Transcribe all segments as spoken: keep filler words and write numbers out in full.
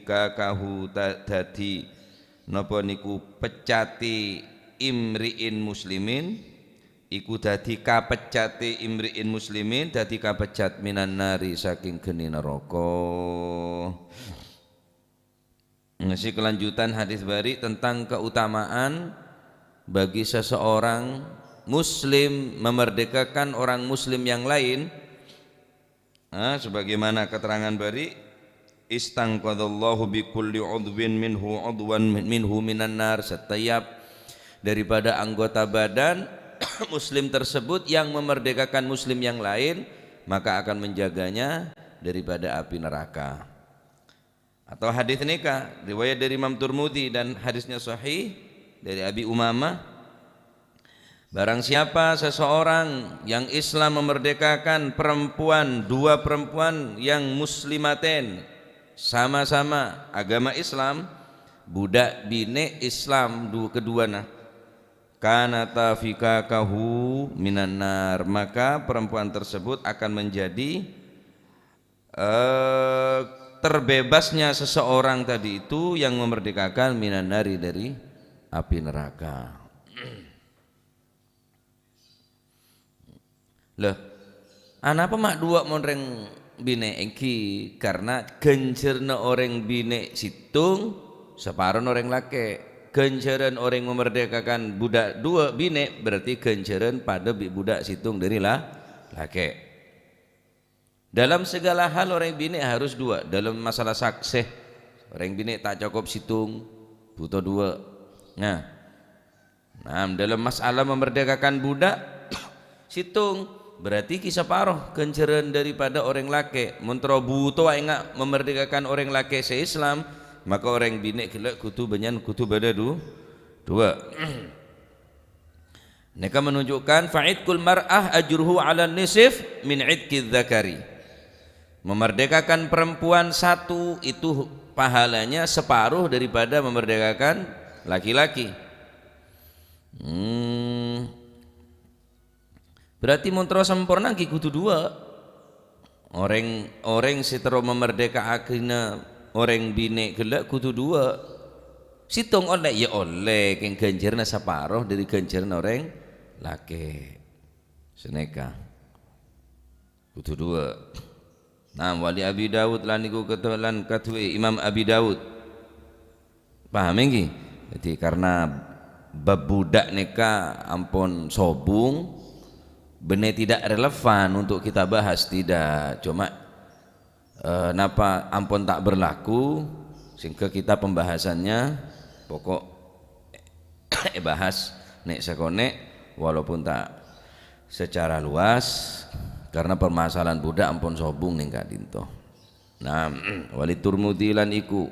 Kakahu ta-, dadi napa niku peccati imri'in muslimin, iku dadi kapeccati imri'in muslimin, dadi kapeccat minan nari saking geni naraka. Masih kelanjutan hadis bari tentang keutamaan bagi seseorang muslim memerdekakan orang muslim yang lain. Nah, sebagaimana keterangan bari, "Istangqadallahu bi kulli udwin minhu udwan minhu minan nar." Setiap daripada anggota badan muslim tersebut yang memerdekakan muslim yang lain, maka akan menjaganya daripada api neraka. Atau hadis neka riwayat dari Imam Turmudi dan hadisnya sahih dari Abi Umamah. Barang siapa seseorang yang Islam memerdekakan perempuan, dua perempuan yang muslimaten, sama-sama agama Islam, budak binè' Islam du-, keduana, kanata fikakahu minan nar, maka perempuan tersebut akan menjadi eh, terbebasnya seseorang tadi itu yang memerdekakan minan nari dari api neraka. Loh, anapa ma' duwâ' mon rèng binè'? Èngghi karna ghânjhârânna orèng binè' sèttong, saparona orèng lakè'. Ghânjhârân orèng memerdekakan budak duwâ' binè' berarti ghânjhârân padâ bi' budak sèttong dhâri la-, lakè'. Dalam segala hal orèng binè' harus duwâ'. Dalam masalah saksè, orèng binè' ta' cokop sèttong, bhuto duwâ'. Nah, nah, dalam masalah memerdekakan budak, sèttong, berarti ghi' saparo ghânjhârân daripada orèng lakè'. Mon terro bhuto enga' memerdekakan orèng lakè' sè Islam, maka orèng binè' ghellâ' kodhu bânnya'an, kodhu bâdâ du-, duwâ'. Nèka menunjukkan, "Fa'itqul mar'ah ajruhu 'ala nisif min 'itqiz zakari." Memerdekakan perempuan satu itu pahalanya separuh daripada memerdekakan laki-laki. Hmm. Berarti mon terro samporna ghi' kodhu duwâ'. Orèng, orèng sè terro mamerdeka'aghina orèng binè' ghellâ' kodhu duwâ'. Sèttong ollè, ya ollè, kèng ghânjhârânna saparo dhâri ghânjhârânna orèng lakè'. Sanèka. Kodhu duwâ'. Nah, wali Abi Daud lan iku ketelan kaduwâ Imam Abi Daud. Paham èngghi? Jadi, karena bab budak nèka ampon sobung, bânnè tidak relevan untuk kita bahas, tidak. Cuma, eh, napa ampon ta' berlaku, sehingga kita pembahasannya pokok èbahas nè' sakonè', walaupun ta' secara luas, karena permasalahan budak ampon sobung nèng ka'dinto. Nah, wali Turmudi lan iku,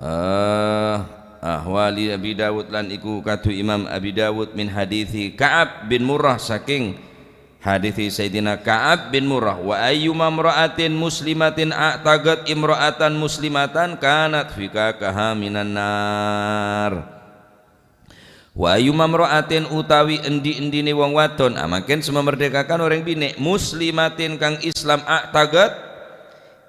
eh, ah, wali Abi Daud lan iku kadu Imam Abi Daud min hadithi Ka'ab bin Murrah, saking hadithi Sayyidina Ka'ab bin Murrah, "Wa ayyuma imra'atin muslimatin a'tagat imra'atan muslimatan kanat fikakaha minan nar." Wa ayyuma imra'atin, utawi endi-endine wong wadon, a, mangken sè mamerdekakan oreng binè', muslimatin kang Islam, a'tagat,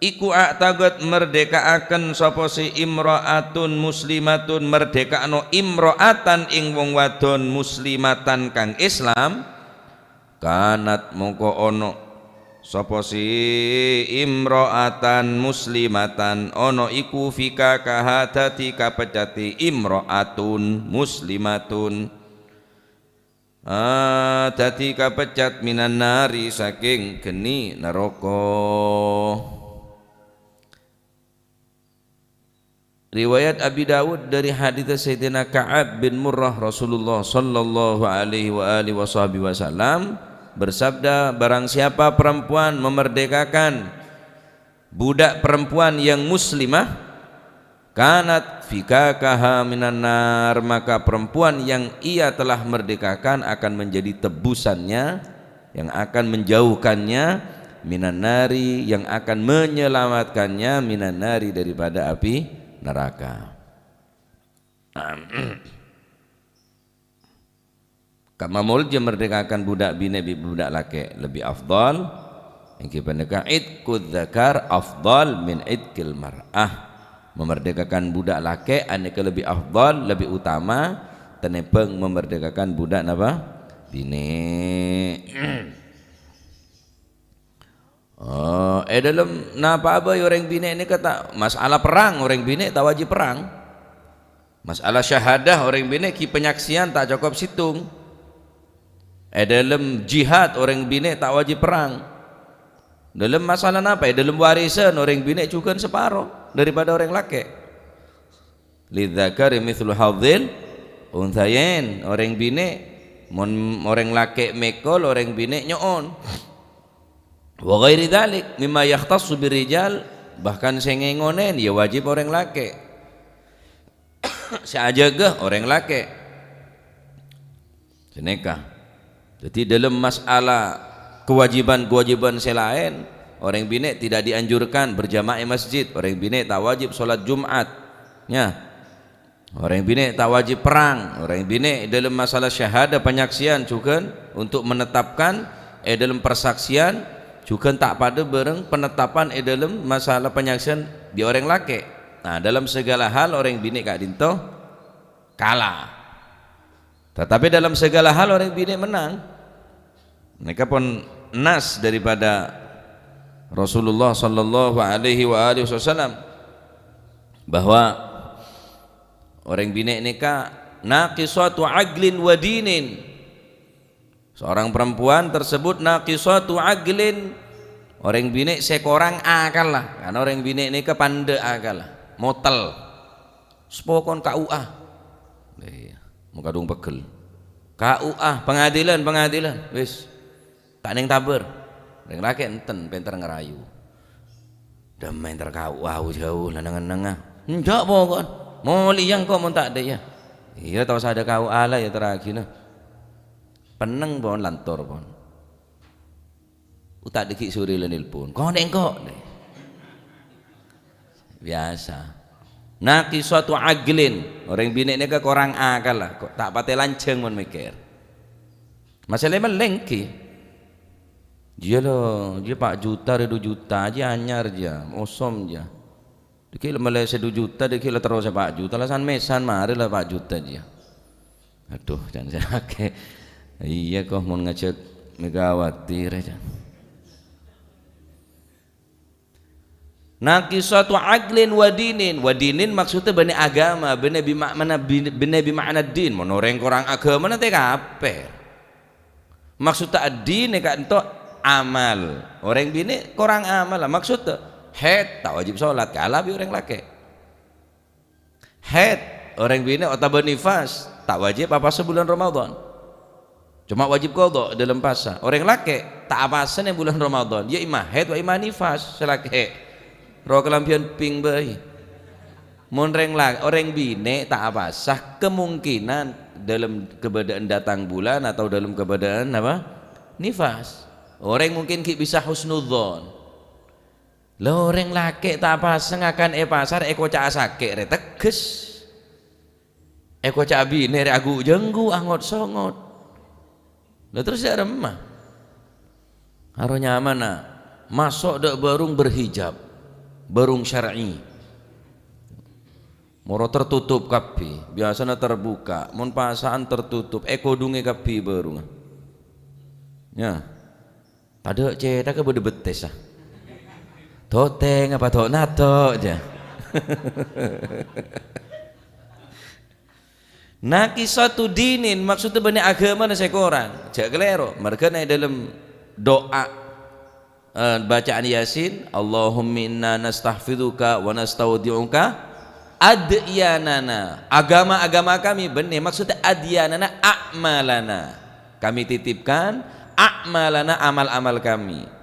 iku a'tagat merdekaaken sapa sè imra'atun muslimatun, merdekakno imra'atan ing wong wadon muslimatan kang Islam, kanat, mongko ana sapa sè imra'atan muslimatan, ana iku fikakaha dadi kapeccate imra'atun muslimatun. Ah, dadi kapecat minan nari saking geni naraka. Riwayat Abi Daud dari hadits Sayyidina Ka'ab bin Murrah, Rasulullah sallallahu alaihi wa alihi wasahbihi wasallam bersabda, "Barang siapa perempuan memerdekakan budak perempuan yang muslimah, kanat fikakaha minan nar, maka perempuan yang ia telah merdekakan akan menjadi tebusannya, yang akan menjauhkannya minan nari, yang akan menyelamatkannya minan nari, daripada api neraka." Kamma molja merdekakan budak binè bi' budak lakè' lebbi afdal, èngghi panèka itqu dzakar afdal min itqil mar'ah. Memerdekakan budak lake' anèka lebbi afdal, lebbi utama, tènèmbhâng memerdekakan budak napa? Binè'. Oh, è dâlem napa'a bhâi orèng binè' nèka ta', masalah perrang, orèng binè' ta' wajib perrang. Masalah syahadah, orèng binè' ghi' panyaksian ta' cokop sèttong. È dâlem jihad, orèng binè' ta' wajib perrang. Dâlem masalah napa? È dâlem warisan, orèng binè' jhughân saparo daripada orèng lakè'. "Lidzakari mitslu hadzil untsayain." Orèng binè', mon orèng lakè' mèkol, orèng binè' nyo'on. "Wa ghairi dzalik mimma yakhtassu birrijal," bahkan sè ngèngonèn ya wajib orèng lakè'. Sè ajâgâ orèng lakè'. Sanèka. Dhâddhi, dâlem masalah kewajiban-kewajiban sè laèn, orèng binè' tidak dianjurkan berjamaah è masjid. Orèng binè' ta' wajib sholat Jumat. Nya. Orèng binè' ta' wajib perrang. Orèng binè' dâlem masalah syahadah, panyaksian, jhughân untuk menetapkan è dâlem persaksian, jhughân ta' padâ bhâreng penetapan è dâlem masalah panyaksian bi' orèng lakè'. Nah, dalam segala hal orèng binè' ka'dinto kala. Tetapi dalam segala hal orèng binè' mennang. Nèka pon nas daripada Rasulullah sallallahu alaihi wa alihi wasallam bahwa orèng binè' nèka naqisatu aqlin wa dinin. Seorang perempuan tersebut naqisatu aqlin, orèng binè' sè korang akalla, karna orèng binè' nèka pandâ' akalla, motel. Sepokon K U A. Iyâ, mon kadhung pegghel. K U A, pengadilan, pengadilan. Wis. Ta' neng tabâr. Rèng lakè' enten, pènter ngarayu. Dâmma èntar K U A jhâu, la neng-ennengnga. Enjâ' pokon. Molèya engko' mon ta' dâ' iyâ. Iyâ, ta' osa adâ' K U A la iyâ terragina. Penneng pon, lantor pon. Uta' dâgghi' sore la nelpon, "Ko' nèng ko'?" Biyasa. Naqisatu aqlin, orèng binè' nèka korang akal la, ko-, ta' patè lanjhâng mon mèkkèr. Masalahè mellèng ghi. Jiyâ lo, jiyâ pa' juta rè du juta, jiyâ anyar jiyâ, osom jiyâ. Dâgghi' la mellè sè du juta, dâgghi' la terro sè pa' juta, la san-mèsan marè la pa' juta jiyâ. Adhu, can sè akè. Iyâ, ko' mon ngajhâk Megawati rè, can. Naqisatu aqlin wa dinin. Wa dinin maksoddhâ bânnè aghâma, bânnè bi ma'na, bi-, bânnè bi ma'na din. Mon orèng korang aghâmana tè kapèr. Maksoddhâ ad-din è ka'dinto amal. Orèng binè' korang amal, maksoddhâ haid ta' wajib sholat, kala bi' orèng lakè'. Haid, orèng binè' otabâ nifas, ta' wajib apasa bulân Ramadan. Coma wajib qadha dâlem pasa. Orèng lakè' ta' apasa neng bulân Ramadan, ya imma haid wa imma nifas, sè lakè'. Ro kalambhiyân pink bhâi. Mon rèng la-, orèng binè' ta' apasa, kemungkinan dâlem kabâdâ'ân dâteng bulân atau dâlem kabâdâ'ân apa? Nifas. Orèng mungkin ghi' bisa husnudzon. Lha, orèng lakè' ta' apasa ngakan è pasar, èkoca'a sakè' rè tegges. Èkoca'a binè rè agu'-jânggu', angot-songot. Lha, terros jâ' remma? Aro nyamana maso' dâ' bârung berhijab, bârung syar'i. Moro tertutup kabbhi, biyasana terbuka, mon pasa'an tertutup, èkodhungè kabbhi bârungnga. Nya. Padâ' cèthagghâ bâdâ bettessa. Totèng apa to' nato', jâ. Naqisatu dinin, maksoddhâ bânnè aghâmana sè korang. Jâ' kalèro, marghâna è dâlem du'a, eh, bacaan Yasin, "Allahumma inna nastahfizuka wa nastaudi'uka adyanana." Aghâma-aghâma kami, bânnè, maksoddhâ adyanana, a'malana. Kami titipkan a'malana, amal-amal kami.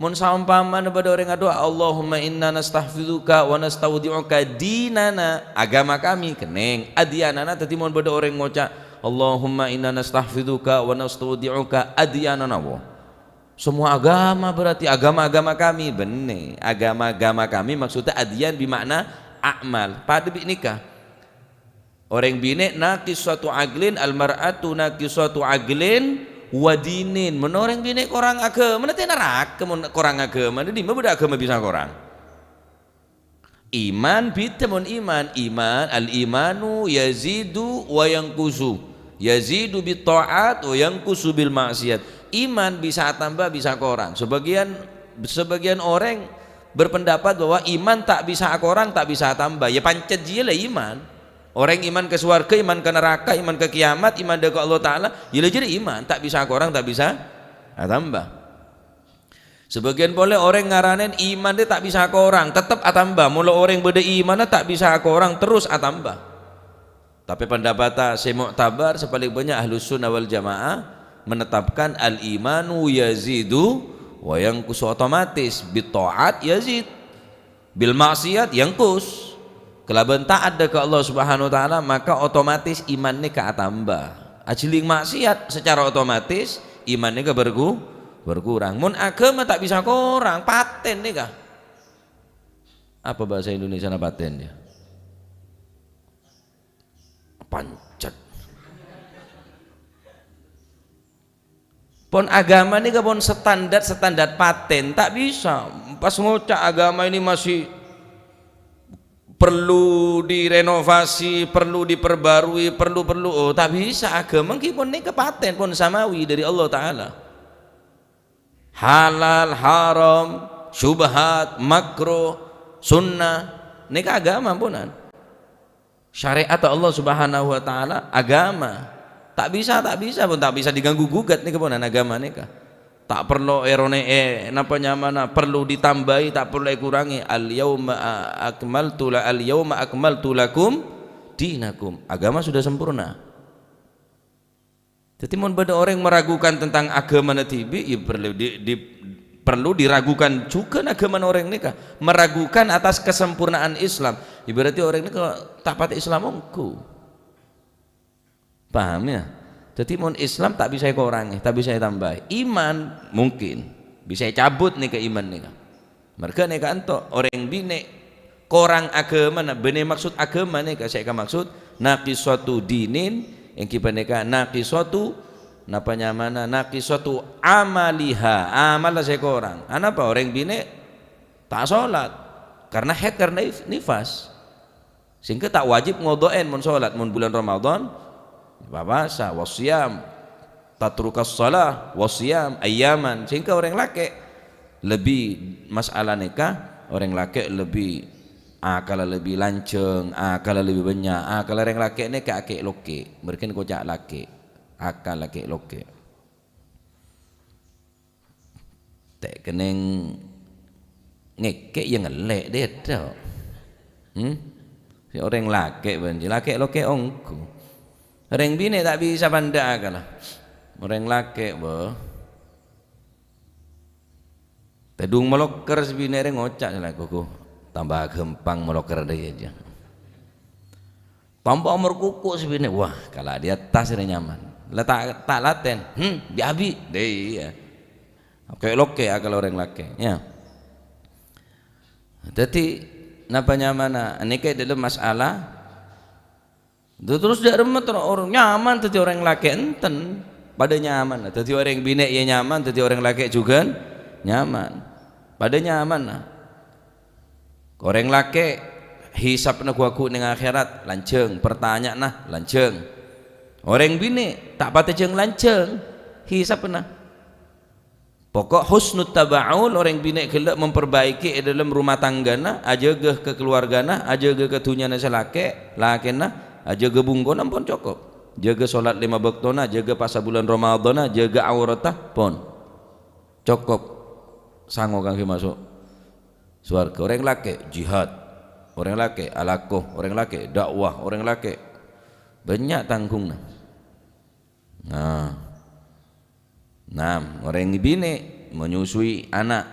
Mon saompamana bâdâ orèng adu'a, "Allahumma inna nastahfizuka wa nastaudi'uka dinana," aghâma kami, kennèng. Adyanana, dhâddhi mon bâdâ orèng ngoca', "Allahumma inna nastahfizuka wa nastaudi'uka adyanana," wah. Semua agama berarti aghâma-aghâma kami, bânnè. Aghâma-aghâma kami maksoddhâ adyan bi ma'na a'mal. Padâ bi' nèka. Orèng binè' naqisatu aqlin, al-mar'atu naqisatu aqlin wa dinin. Mon orèng binè' korang aghâmana, tè naraka mon korang aghâmana. Dimma bâdâ aghâma bisa korang? Iman bhidhâ mon iman. Iman, al-imanu yazidu wa yanqusu. Yazidu bit ta'at wa yanqusu bil ma'siyat. Iman bisa atamba, bisa akorang. Sebagian, sebagian orèng berpendapat bahwa iman ta' bisa akorang, ta' bisa atamba. Ya pancèt jiyâ la iman. Orèng iman ka sowarghâ, iman ka naraka, iman ka kiamat, iman dâ' ka Allah Ta'ala, ya la jârèya iman, ta' bisa akorang, ta' bisa atamba. Sebagian polè orèng ngaranè iman rè ta' bisa akorang, tetep atamba. Molo orèng bâdâ imanna ta' bisa akorang, terros atamba. Tapè pendapatta sè mu'tabar, sè palèng bânnya' Ahlus Sunnah wal Jamaah menetapkan al-imanu yazidu wa yanqusu, otomatis bit ta'at yazid. Bil ma'siyat yanqus. Kalabân ta'at dâ' ka Allah Subhanahu wa Ta'ala, maka otomatis iman nèka atamba. Ajhâling ma'siyat, secara otomatis iman nèka bergu-, berkurang. Mon aghâma ta' bisa korang, patèn nèka. Apa bahasa Indonesiana patèn, ya? Pancet. Pon aghâma nèka pon standar-standar patèn, ta' bisa. Pas ngoca' agama ini masih perlu direnovasi, perlu diperbarui, perlu, perlu. Oh, ta' bisa. Aghâma ènggi pon nèka patèn, pon samawi dâri Allah Ta'ala. Halal, haram, syubhat, makruh, sunnah. Nèka aghâma, amponan. Syariat Allah Subhanahu wa Ta'ala, aghâma. Ta' bisa, ta' bisa pon, ta' bisa diganggu gugat nèka pon aghâma nèka. Ta' parlo èronè'è, napa nyamana, parlo ditambâi, ta' parlo èkorangè. Al-yauma a-, akmaltu la-, al-yauma akmaltu lakum dinakum. Aghâma sudah sempurna. Dhâddhi, mon bâdâ orèng meragukan tentang aghâmana dhibi', ya parlo di-, di-, parlo diragukan jhughân aghâmana orèng nèka. Meragukan atas kesempurnaan Islam. Ya, berarti orèng nèka ta' patè Islam ongghu. Paham, ya? Dhâddhi, mon Islam ta' bisa èkorangè, ta' bisa ètambâi. Iman mungkin bisa ècabut nèka iman nèka. Marghâ nèka ento, orèng binè' korang aghâmana, bânnè maksud aghâma nèka sè èkamaksud naqisatu dinin, ènggi panèka naqisatu, napa nyamana, naqisatu amaliha, amalla sè korang. Anapa orèng binè' ta' solat? Karena haid, karena if-, nifas. Sehingga ta' wajib ngodo'en mon solat, mon bulan Ramadan, papasa, wasiyam, tatrukas shalah, wasiyam, ayyaman. Sehingga orèng lakè' lebbi, masalah nèka, orèng lakè' lebbi, akalla lebbi lanjhâng, akalla lebbi bânnya', akalla orèng lakè' nèka akè' lokè', mèrghi koca' lakè', akal akè' lokè'. Ta' kennèng ngèkè' ya ngellè' dhâddhâ. Hmm? Sè orèng lakè' bân, lakè' lokè' ongghu. Orèng binè' ta' bisa pandâ' akalla. Orèng lakè', bâh. Tèdung malokker sè binè' rè ngoca' sè lakè', "Ghu, tamba ghâmpang malokker dhâ' iyâ." Tamba merkoko sè binè', wah, kala' di attas rè nyaman. La ta', ta' latèn, hmm, bi-abi'. Dâ' iyâ. Oke, lokè' akalla orèng lakè', ya. Dhâddhi, napa nyamana? Nèka è dâlem masalah. Terros dâ' remma terro or-, nyaman dhâddhi orèng lakè', enten. Padâ nyaman. Dhâddhi orèng binè' ya nyaman, dhâddhi orèng lakè' jhughân nyaman. Padâ nyaman, nah. Orèng lakè', hisabna ghu-lagghu neng akhèrat, lanjhâng, partanya'anna, lanjhâng. Orèng binè', ta' patè jhâng-lanjhâng, hisabna. Pokok husnut taba'ul, orèng binè' ghellâ' memperbaiki è dâlem rumah tanggana, ajâgâ ka kaluwargana, ajâgâ ka dhunnyana sè lakè', lakèna, ajâgâ bungkona, ampon cokop. Jâgâ solat lèma bâktona, jâgâ pasa bulân Ramadhânna, jâgâ auratta, pon. Cokop sango kaangghuy maso' sowarghâ. Orèng lakè' jihad, orèng lakè' alako, orèng lakè' dakwah, orèng lakè' bânnya' tangghungnga. Nah. Nah, orèng binè' menyusui ana',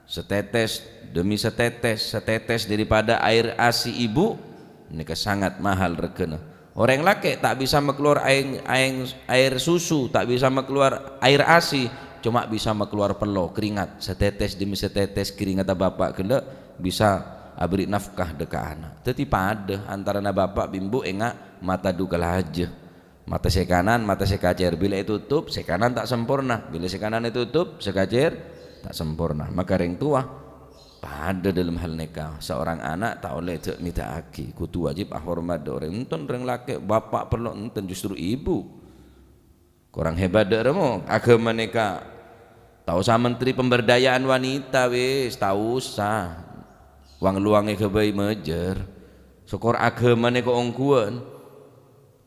setetes demi setetes, setetes daripada air asi ibu, nèka sangat mahal regghâna. Orèng lakè' ta' bisa makalowar aèng, aèng, aèr susu, ta' bisa makalowar aèr asi, coma bisa makalowar pello, keringat. Setetes demi setetes keringatta bapa' ghellâ' bisa aberri' nafkah dâ' ka ana'. Dhâddhi padâ antarana bapa' bi' embu' enga' mata dua kala hajâ. Mata sè kanan, mata sè kacèr. Bilâ ètotop, sè kanan ta' samporna. Bilâ sè kanan ètotop, sè kacèr ta' samporna. Maka rèng towa, Padâ dâlem hal nèka, seorang anak ta' ollè jhâ' mèdâ'aghi, kodhu wajib ahormat dâ' orèng. Enten orèng lakè', bapa' parlo enten, justru ibu. Korang hebat dâ' remma, aghâma nèka ta' osa menteri pemberdayaan wanita, wis, ta' osa. Wang-lowangè ghâbây majâr. Sokor aghâma nèka ongghuwân.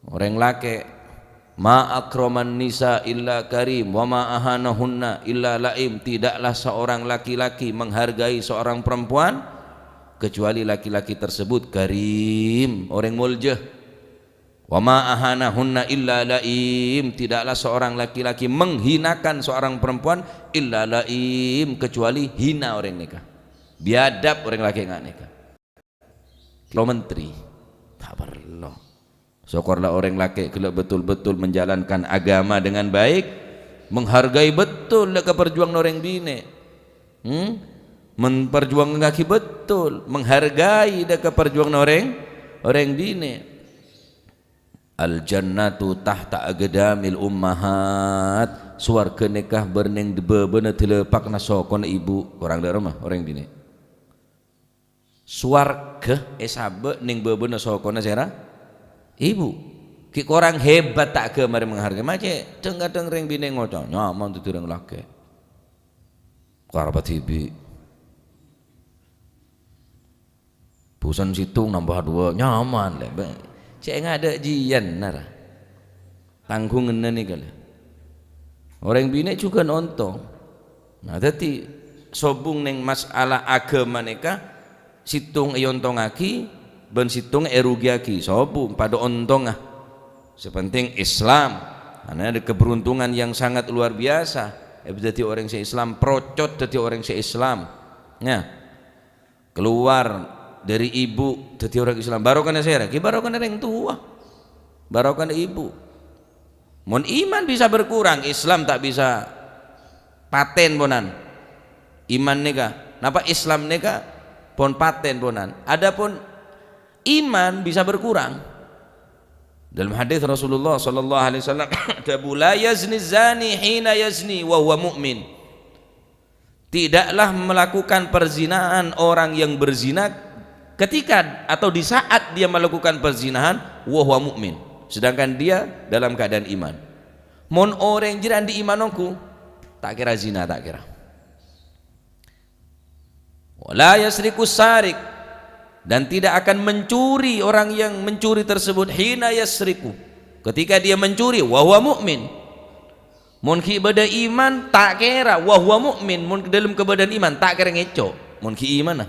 Orèng lakè', "Ma akraman nisa illa karim, wa ma ahanahunna illa la'im." Tidaklah seorang laki-laki menghargai seorang perempuan kecuali laki-laki tersebut karim, orèng molja. "Wa ma ahanahunna illa la'im." Tidaklah seorang laki-laki menghinakan seorang perempuan illa la'im, kecuali hina orèng nèka. Biadab orèng lakè' nga' nèka. Lo menteri. Ta' parlo. Sokorlah orèng lakè' ghellâ' betul-betul menjalankan agama dengan baik, menghargai betul dâ' ka parjuwangan orèng binè'. Hmm? Memperjuangaghi betul, menghargai dâ' ka parjuwangan orèng, orèng binè'. "Al jannatu tahta aqdamil ummahat." Sowarghâ nèka bâr neng bâbâna dâlâpakna sokona ibu. Korang dâ' remma orèng binè'. Sowarghâ èsabâ' neng bâbâna sokona sèra ibu. Ghi' korang hebat ta' ghâmar menghargai. Macè dhâng-kadhâng rèng binè' ngoca', "Nyaman dhâddhi rèng lakè'. Karapa dhibi'. Busen sèttong nambah duwâ', nyaman lè'." Bâ-, cè' ngadâ' jiyân, nara. Tangghunganna nèka, lè. Orèng binè' jhughân ontong. Nah, dhâddhi sobung neng masalah aghâma nèka, sèttong èontongaghi, bân sèttong èrugiyaghi, sobung padâ ontongnga. Sè penting Islam. Karena ada keberuntungan yang sangat luar biasa. Dhâddhi orèng sè Islam, procot dhâddhi orèng sè Islam. Nah, keluar dari ibu, dhâddhi orèng Islam. Barokana sèra? Ghi barokana rèng towa. Barokana ibu. Mon iman bisa berkurang, Islam ta' bisa patèn ponan. Iman nèka, napa Islam nèka pon patèn ponan. Adapun iman bisa berkurang. Dalam hadis Rasulullah sallallahu alaihi wasallam, dhâbu, "La yazni zani hina yazni wa huwa mu'min." Tidaklah melakukan perzinahan orang yang berzina ketika atau di saat dia melakukan perzinahan wa huwa mu'min, sedangkan dia dalam keadaan iman. Mon orèng jârèya andi' iman ongghu, ta' kèra zina, ta' kèra. "Wa la yasriqus sariq," dan tidak akan mencuri orang yang mencuri tersebut, hina yasriqu, ketika dia mencuri, wa huwa mu'min. Mon ghi' bâdâ iman, ta' kèra, wa huwa mu'min, mon dâlem kabâdâ'ân iman, ta' kèra ngèco', mon ghi' imanna.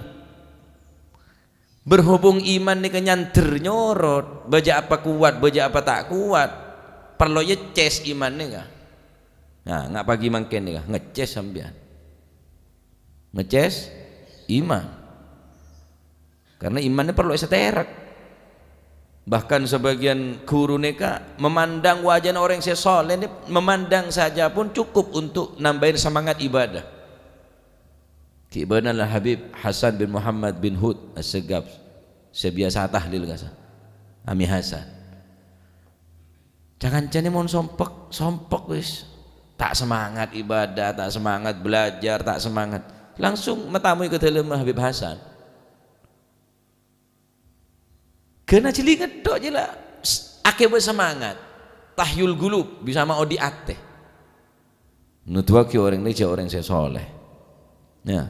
Berhubung iman nèka nyandher nyorot, bâjâ apa kowat, bâjâ apa ta' kowat, parlo ècès iman nèka. Nah, nga' pagi mangkèn nèka, ngècès sampèyan. Ngècès iman. Karena imannya parlo èsatèrek. Bahkan sebagian guru nèka memandang wajana orèng sè soleh nè, memandang saja pun cukup untuk nambahin semangat ibadah. Ghi' bâdâ la Habib Hasan bin Muhammad bin Hud As-Segaf, sè biyasa tahlil kasa. Ami Hasan. Ca-kancana mon sompek, sompek wis. Ta' semangat ibadah, ta' semangat belajar, ta' semangat. Langsung matamui ka dâlemma Habib Hasan. Ghân ajhâlingè tok jâ la, s-, aghâbây semangat. Tahyul qulub, bisa maodi' atè. Nuduwaghi orèng nè jâ' orèng sè soleh. Ya.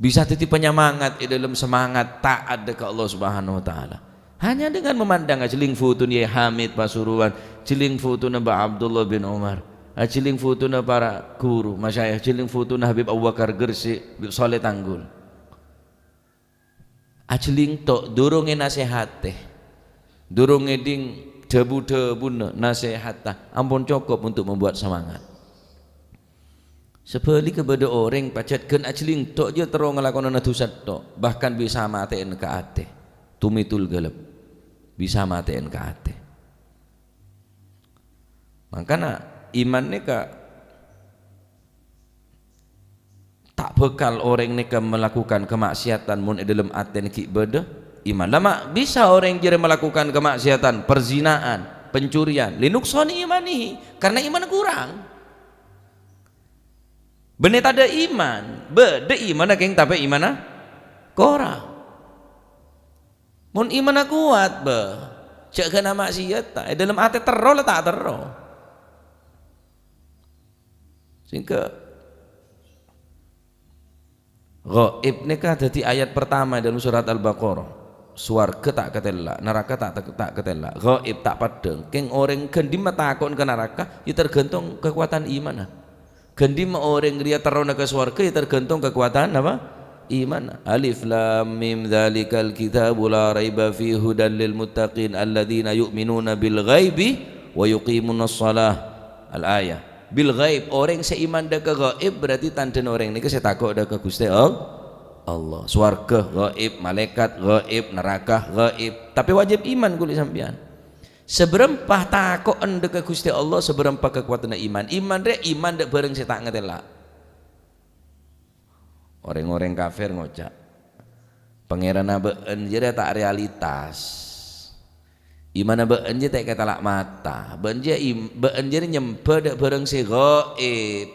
Bisa dhâddhi penyemangat è dâlem semangat ta'at ka Allah Subhanahu wa Ta'ala. Hanya dengan memandang ajhâling fotona Yai Hamid Pasuruan, ajhâling fotona Mbah Abdullah bin Umar, ajhâling fotona para guru, masyayikh, ajhâling fotona Habib Abu Bakar Gresik, Habib Saleh Tanggul. Ajhâling tok, durungè nasèhatè. Durungè dhing dhâbu-dhâbuna nasèhatta, ampon cokop untuk membuat semangat. Sabhâligghâ bâdâ orèng pajhât ghân ajhâling tok jâ terro ngalakonana dhusa tok, bahkan bisa matè'èn ka atè. Tumitul ghâlâp. Bisa matè'èn ka atè. Mangkana iman nèka ta' bhâkal orèng nèka malakukan kamaksiatan mon è dâlem atèna ghi' bâdâ iman. La ma' bisa orèng jârèya malakukan kamaksiatan, perzinaan, pencurian, linuqsani imanihi, karena imanna kurang. Bânnè tadâ' iman, bâdâ imanna kèng tapè imanna korang. Mon imanna kowat, bâ, jhâ' ghâna ma'siyat, ta'. È dâlem atè terro la ta' terro. Sehingga ghaib nèka dhâddhi ayat pertama è dâlem surat Al-Baqarah. Sowarghâ ta' katella', naraka ta', ta', ta' katella'. Ghaib ta' paddhâng. Kèng orèng ghândhimma tako'en ka naraka, ya tergantung kekuatan imanna. Ghândhimma orèng rèya terrona ka sowarghâ, ya tergantung kekuatan apa? Imanna. Alif Lam Mim, dzalikal kitabu la raiba fi hudan lil muttaqin, alladzina yu'minuna bil ghaibi wa yuqimunas shalah. Al-ayah. Bil ghaib, orèng sè iman dâ' ka ghaib berarti tandhâna orèng nèka sè tako' dâ' ka Ghustè All-, Allah. Sowarghâ ghaib, malaèkat ghaib, naraka ghaib. Tapè wajib iman kulâ sampèyan. Sabârâmpa tako'en dâ' ka Ghustè Allah, sabârâmpa kakowadhânna iman. Iman rè, iman dâ' bhârâng sè ta' ngatèla'. Orèng-orèng kafir ngoca', "Pangèranna bâ'en jârèya ta' realitas. Imanna bâ'en jârèya ta' èkatèla' mata. Bâ'en jârèya im-, bâ'en jârèya nyembhâ dâ' bhârâng sè ghaib."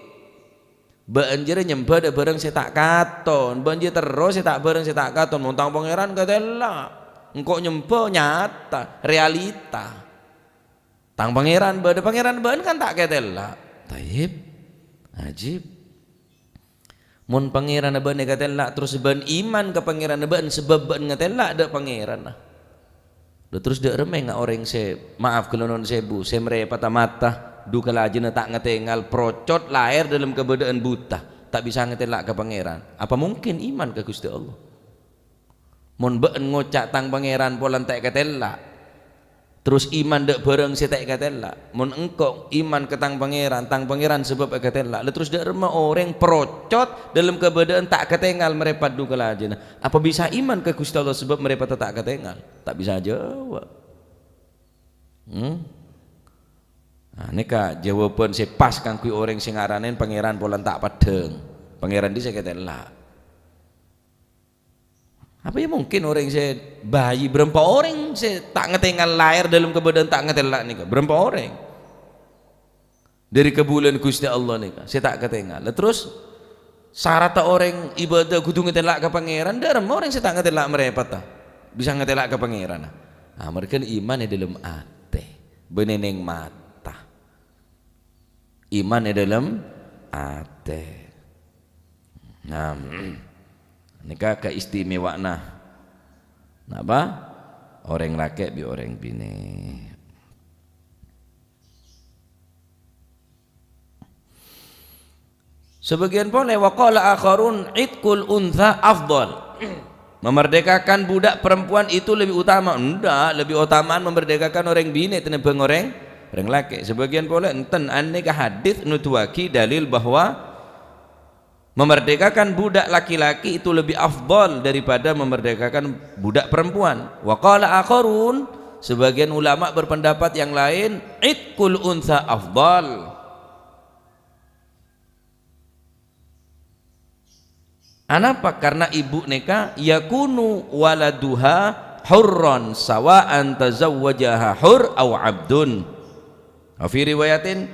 Bâ'en jârèya nyembhâ dâ' bhârâng sè ta' katon, bâ'en jârèya terro sè ta', bhârâng sè ta' katon. Mon Tang Pangèran katèla', engko' nyembhâ nyata, realita. Tang Pangèran bâdâ, Pangèran bâ'en kan ta' katèla'. Tayyib, ajib. Mon Pangèranna bâ'en èkatèla', terros bâ'en iman ka Pangèranna bâ'en, sabâb bâ'en ngatèla' dâ' Pangèranna. Lha terros dâ' remma orèng sè, maaf ghâllu non sèbu, sè marèpata mata, du kalajâna ta' ngatèngal, procot, lahèr dâlem kabâdâ'ân buta, ta' bisa ngatèla' ka Pangèran. Apa mungkin iman ka Ghustè Allah? Mon bâ'en ngoca' tang Pangèran polana ta' èkatèla', terros iman dâ' bhârâng sè ta' èkatèla'. Mon engko' iman ka tang Pangèran, tang Pangèran sabâb èkatèla', lha terros dâ' remma orèng procot dâlem kabâdâ'ân ta' katèngal marèpat du kalajâna. Apa bisa iman ka Ghustè Allah sabâb marèpata ta' katèngal? Ta' bisa ajâwâb. Hmm? Nah, nèka jâwâbhân sè pas kaangghuy orèng sè ngaranèn Pangèran polana ta' paddhâng. Pangèran dhi' sè èkatèla'. Apa ya mungkin orèng sè bhâi, bârâmpa orèng sè ta' ngatèngal lahèr dâlem kabâdâ'ân ta' ngatèla' nèka? Bârâmpa orèng? Dâri kabulâna Ghustè Allah nèka, sè ta' katèngal. Lah terros, saratta orèng ibâdâ kodhu ngatèla' ka Pangèran, dâ' remma orèng sè ta' ngatèla' marèpata bisa ngatèla' ka Pangèran? Ah, marghâna iman è dâlem atè, bânnè neng mata. Iman è dâlem atè. Nah, nèka kaistimewaanna napa? Orèng lakè' bi' orèng binè'. Sabâgiyân polè, wa qala akharun, "Itqul untha afdal." Memerdekakan budak perempuan itu lebih utama. Endak, lebih utamaan memerdekakan orèng binè' tènèmbhâng orèng, orèng lakè'. Sabâgiyân polè enten, anèka hadis nuduwaghi dalil bahwa memerdekakan budak laki-laki itu lebih afdal daripada memerdekakan budak perempuan. Wa qala akharun, sebagian ulama berpendapat yang lain, "Itqul untha afdal." Anapa? Karena ibu nèka yakunu waladuha hurran sawa'an tazawwajaha hur au abdun. Wa fi riwayatin,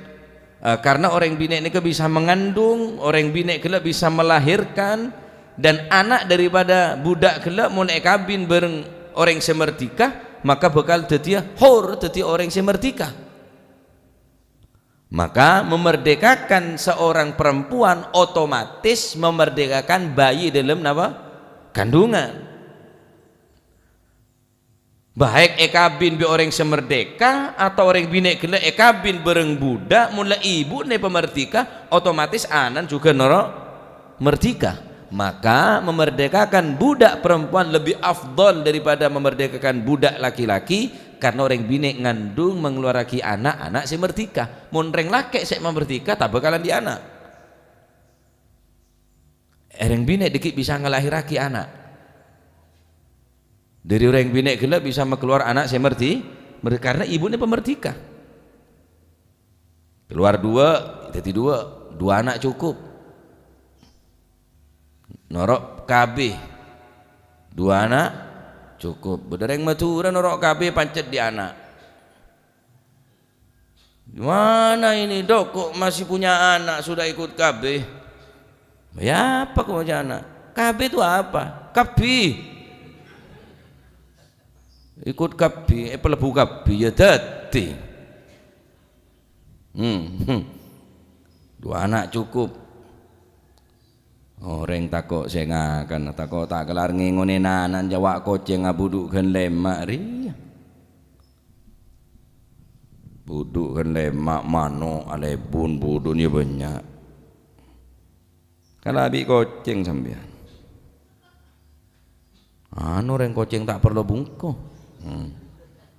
eh, karena orèng binè' nèka bisa mengandung, orèng binè' ghellâ' bisa melahirkan, dan anak daripada budak ghellâ' mon èkabin bhâreng orèng sè merdika, maka bhâkal dhâddhiyâ hur, dhâddhi orèng sè merdika. Maka memerdekakan seorang perempuan otomatis memerdekakan bayi dalam napa? Kandungan. Baik èkabin bi' orèng sè merdeka atau orèng binè' ghellâ' èkabin bhâreng budak, mon la ibu'na pamerdika, otomatis ana'na jhughân noro' merdeka. Maka memerdekakan budak perempuan lebih afdal daripada memerdekakan budak laki-laki, karena orèng binè' ngandung mengeluaragi ana', ana' sè merdeka. Mon rèng lakè' sè mamerdeka, ta' bhâkal andi' ana'. Orèng binè' dhâggi' bisa ngalahèrraghi ana'. Dâri orèng binè' ghellâ' bisa makalowar ana' sè merdi-, mer-, karena ibu'na pamerdeka. Kalowar duwâ', dhâddhi duwâ'. Duwâ' ana' cokop. Noro' K B. Duwâ' ana' cokop. Bâdâ rèng Madhurâ noro' K B pancet dhi' ana'. "Gimana ini, Dok? Kok masih punya anak sudah ikut K B?" Ya apa kok ca'na? K B itu apa? Kabbhi. Ikut kabbhi, eh, palebbhu kabbhi, ya dhâddhi. Hmm, hmm. Dua anak cukup. Orèng tako' sè ngakan, tako' ta' kellar ngèngonnè nanan, jâwâ' kocèng abudhu' ghân lèma' rèya. Budhu' ghân lèma', mano', alèbun, budhu'na ya bânnya'. Kala bi' kocèng sampèyan. Anu, rèng kocèng ta' parlo bungko. Hmm.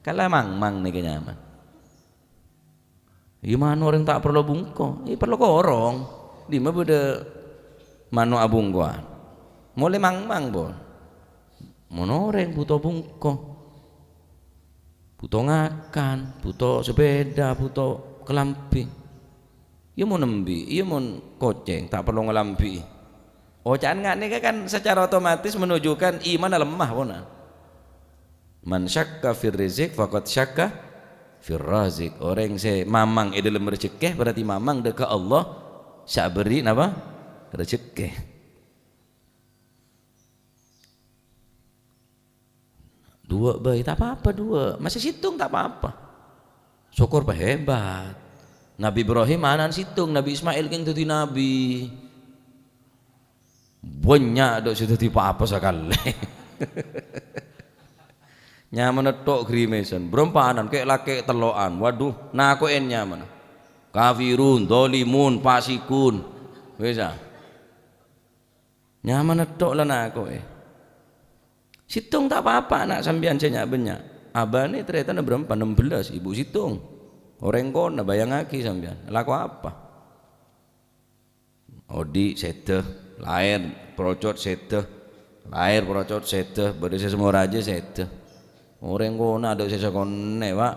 Kala mangmang nèka nyaman. Iyâ, mano' orèng ta' parlo bungko, iyâ parlo korong. Dimma bâdâ mano' abungkowan? Molè mangmang, pon. Mon orèng bhuto bungko, bhuto ngakan, bhuto sepèda, bhuto kalambhi. Iyâ mon embi', iyâ mon kocèng, ta' parlo ngalambi'i. Oca'an nga' nèka kan secara otomatis menunjukkan imanna lemah, pon. "Man syakka fir rizq faqad syakka fir raziq." Orèng sè mamang è dhâlem rejekkè berarti mamang dâ' ka Allah sè abherri' napa? Rejekkè. Duwâ' bhâi, ta' pa-apa duwâ'. Masè sèttong ta' pa-apa. Sokor pahebat. Nabi Ibrahim ana'na sèttong, Nabi Ismail kèng dhâddhi nabi. Bânnya' dâ' sè dhâddhi pa-apa sakalè. Nyamana tok grimèsan, bârâmpanan, kè'-lakè' tello'an. Waduh, nako'è nyamana. Kafirun, dhalimun, fasikun. Wis, ah. Nyamana tok la nako'è. Sèttong ta' pa-apa, ana' sampèyan sè nya'-bânnya'. Abâ'na tarètan bârâmpa? Ennem belas, ibu sèttong. Orèng kona, bâjângaghi sampèyan. Lako apa? Odi' sèdhâ, laèr procot sèdhâ, laèr procot sèdhâ, bâdâ sè sèmo rajâ sèdhâ. Orèng kona adâ' sè sakonè', Pa'.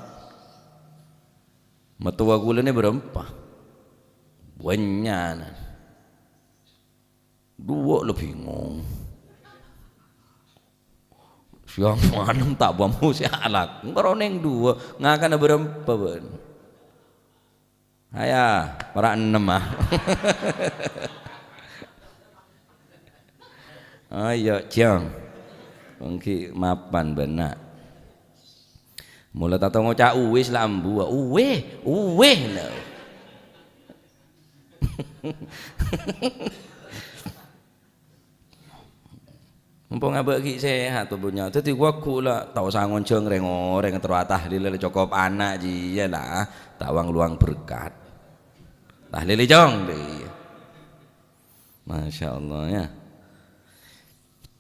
Mattowa kulâ nè bârâmpa. Bânnya'na. Duwâ' la bingung. Sèyang malem ta' bâmo sè alak. Engko' ro nèng duwâ', ngakana bârâmpa bân. Aya, para' ennem, ah. Ayo, Jang. Ènggi mapan bânna'. Mula tato ngoca' uwis la ambu, uweh, uweh, la. Mumpung abâ' ghi' sehat, obunnya. Dhâddhi, waggu la, ta' osa ngonjhâng rèng-orèng, terro atahlil la cokop ana' jiyâ la, ta' wang-luwang berkat. Tahlil, Cong, iyâ. Masya Allah, ya.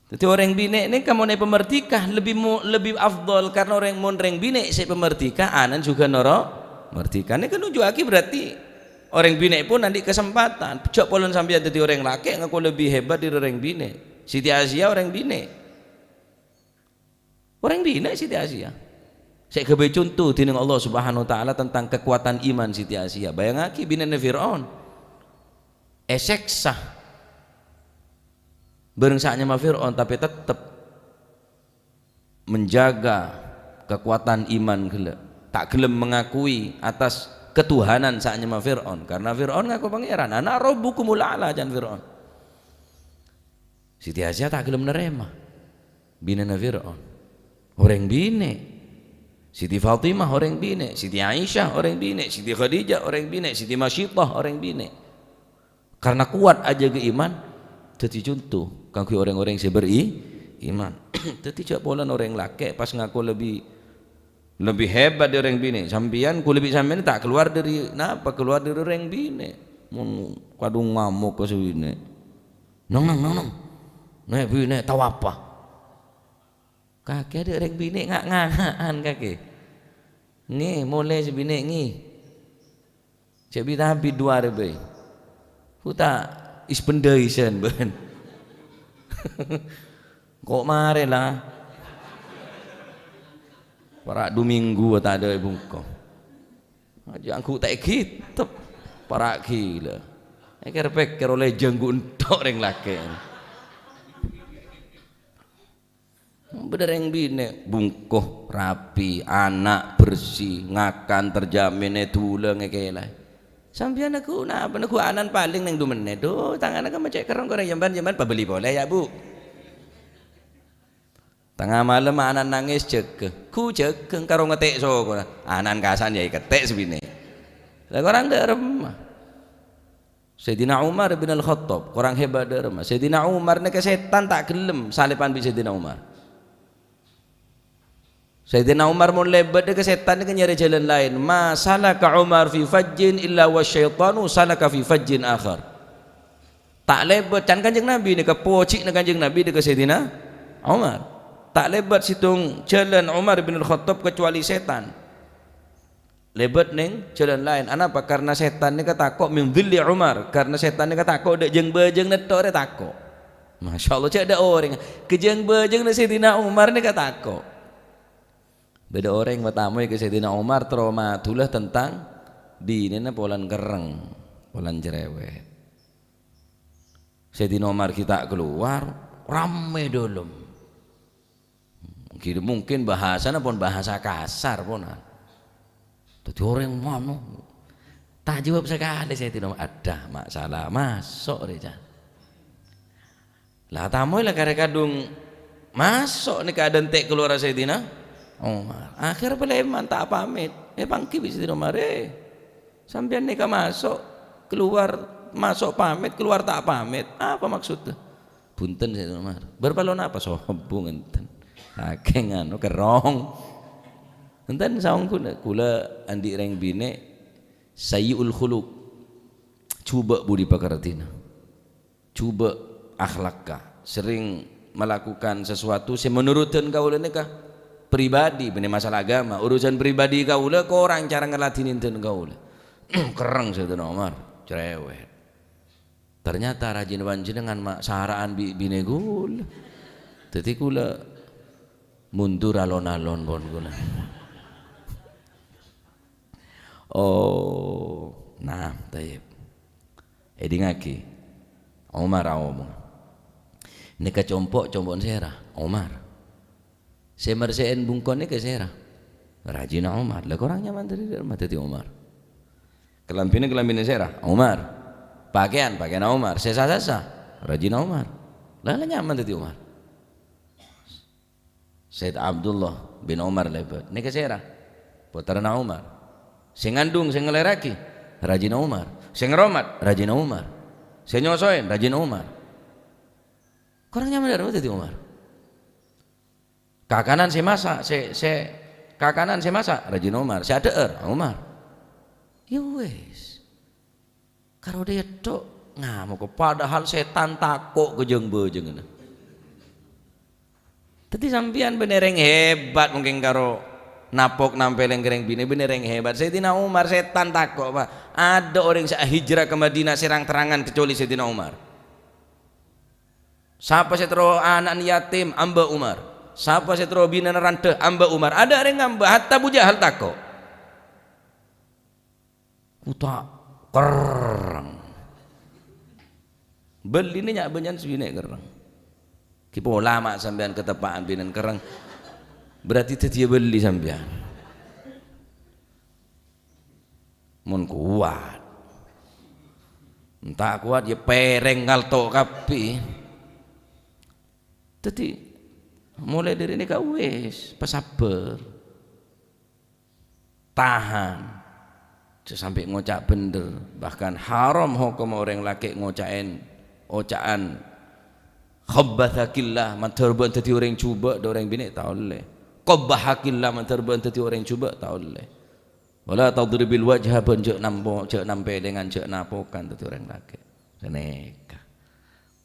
Dhâddhi, orèng binè' nèka mon èpamerdeka lebbi mo-, lebbi afdhal, karna orèng, mon rèng binè' sè èpamerdeka, ana'na jhughân noro' merdeka. Nèka nunjukkaghi berarti Orèng binè' pon andi' kasempadhân. Jhâ' polana sampèyan dhâddhi orèng lakè' ngako lebbi hebat dhâri orèng binè'. Siti Asia orèng binè'. Orèng binè' Siti Asia. Sè èghâbây conto dhinèng Allah Subhanahu wa Ta'ala tentang kakowadhân iman Siti Asia. Bâjângaghi binèna Fir'aun. Èsèksa. Bhâreng sè anyama Fir'aun, tapè tettep menjaga kakowadhân iman ghellâ', ta' ghellem mengakui atas ketuhanan sè anyama Fir'aun, karna Fir'aun ngako pangèran, "Ana rabbukumul a'la," can Fir'aun. Siti Asia ta' ghellem narèma binèna Fir'aun. Orèng binè'. Siti Fatimah orèng binè', Siti Aisyah orèng binè', Siti Khadijah orèng binè', Siti Masyitah orèng binè'. Karna kowat ajâgâ iman, dhâddhi conto kaangghuy rèng-orèng sè beriman. Dhâddhi jhâ' polana orèng lakè' pas ngako lebbi, lebbi hebat dhâri orèng binè'. Sampèyan, kulâ bi' sampèyan ta' kalowar dhâri napa? Kalowar dhâri orèng binè'. Mon kadhung ngamok ka sè binè'. "Neng, neng, neng, neng. Nè' binè' tao apa?" Kakè adâ' rèng binè' nga'-nganga'an kakè. Ngè, molè sè binè' ngè. Cè' bit-abit duwâ' arè bhâi. Ku ta' ispendhâi sèn bân. Ko' marè la. Para' du minggu tadâ' è bungko. Ajâ' angghuta' èghitep. Para' ghilâ. Èkèr-pèkèr ollè jhânggu' èntok rèng lakè'. Bâdâ rèng binè', bungko, rapi, ana', bersih, ngakan, terjamin, èdulâng, èkèlè. Sampèyan neggu' napa? Neggu' ana'na palèng neng du mennit. Duh, tang ana'na kan ma' cè' kerrong korang, "Yâ, Mbah, yâ, Mbah, pabelli polè, yâ, Bu'." Tengnga malem ana'na nangès, jâgâ. Ghu jâgâ, karo ngetè' sokona. Ana'na kasan yâ èketè' sè binè'. Lah, korang dâ' remma. Sayyidina Umar bin Al-Khattab, korang hebat dâ' remma. Sayyidina Umar nèka sètan ta' ghellem salèpan bi' Sayyidina Umar. Sayyidina Umar mon lèbât ka sètan nèka nyarè jhâlân laèn. "Ma salaka Umar fi fajjin illa wa syaitanu salaka fi fajjin akhar." Ta' lèbât, can Kanjeng Nabi nèka pojhina Kanjeng Nabi dâ' ka Sayyidina Umar. Ta' lèbât sèttong jhâlân Umar bin Al-Khattab kecuali sètan. Lèbât neng jhâlân laèn. Anapa? Karena sètan nèka tako' min dhilli Umar. Karena sètan nèka tako' dâ' jâng-bâjângnga tok rè tako'. Masya Allah, cè' dâ' orèng. Ka jâng-bâjângnga Sayyidina Umar nèka tako'. Bâdâ orèng matamoy ka Sayyidina Umar, terro madhulâ tentang binèna polana kerreng, polana cerewet. Sayyidina Umar ghi' ta' kalowar, rammè dâlem. Mungkin, mungkin bahasana pon bahasa kasar pon. Dâddhi orèng mano. Ta' jawab sakalè Sayyidina Umar. "Adâ, ma' sala maso' rè, Ca'." La tamoy la karè kadhung maso' nèka adântè' kalowarra Sayyidina Umar. Akhèr palèman ta' pamèt. Èpangghi bi' Sayyidina Umar, "Eh, sampèyan nèka maso', kalowar, maso' pamèt, kalowar ta' pamèt. Apa maksudda?" "Bhunten, Sayyidina Umar." "Bâr palo napa?" "Sombong enten. Sakèng anu, kerrong." "Enten saongghuna, kaulâ andi' rèng binè' sayyi'ul khuluq. Jhubâ' budi pakardhina. Jhubâ' akhlakka. Sering melakukan sesuatu sè menurut dân kaulâ nèka pribadi, bânnè masalah agama. Urusan pribadi kaulâ korang cara ngladhinè dân kaulâ." Kerreng Sayyidina Umar, cerewet. "Ternyata rajina panjhennengan ma' sara'an bi' binè kaulâ. Dâddhi kaulâ mundur alon-alon pon kaulâ." Oh, nah, tayyib. Èdingngaghi. Umar aomong. Nèka compo', compo'na sèra? Umar. Sè mersè'è bungkona nèka sèra? Rajina Umar. La korang nyaman dâri dâ' remma dâddhi Umar. Kalambhina, kalambhina sèra? Umar. Pakèyan, pakèyanna Umar. Sè sa-sassa? Rajina Umar. La, la nyaman dâddhi Umar. Sayyid Abdullah bin Umar lèbât. Nèka sèra? Pottrana Umar. Sè ngandhung, sè ngalèraghi? Rajina Umar. Sè ngaromat? Rajina Umar. Sè nyosoè? Rajina Umar. Korang nyaman dâ' remma dâddhi Umar. Kakanan sè masa', sè, sè, kakanan sè masa', rajina Umar. Sè adhâ'âr, Umar. Yâ wis. Karo dhiyâ tok ngamoka, padahal sètan tako' ka jâng-bâjângnga. Dâddhi sampèyan bânnè rèng hebat mungkin karo napok nampèlèng ka rèng binè', bânnè rèng hebat. Sayyidina Umar sètan tako', Pak. Adâ' orèng sè ahijrah ka Madinah sè rang-terrangan kecuali Sayyidina Umar. Sapa sè terro ana'na yatim, amba Umar. Sapa sè terro binèna randhâ, amba Umar. Adâ' rèng ngamba, hatta Abu Jahal tako'. Ku ta' kerreng. Bellina nya' bânnya'an sè binè' kerreng. Ghi pola ma' sampèyan kateppa'an binèna kerreng. Berarti dhâddhiyâ belli sampèyan. Mon kowat. Mon ta' kowat, ya pèrèng ngalto kabbhi. Dhâddhi, molaè dhâri nèka wis, pasabbhâr. Tahan. Jhâ' sampè' ngoca' bhendher. Bahkan haram hokomma orèng lakè' ngoca'è oca'an khabbatsakillah, mandhâr bâ'na dhâddhi orèng jhubâ' dâ' orèng binè' ta' ollè. Qabbahakillah, mandhâr bâ'na dhâddhi orèng jhubâ' ta' ollè. "Wala tadribil wajha," bân jhâ' nampo-, jhâ' nampèlèngan, jhâ' napokan dhâddhi orèng lakè'. Ghânèka.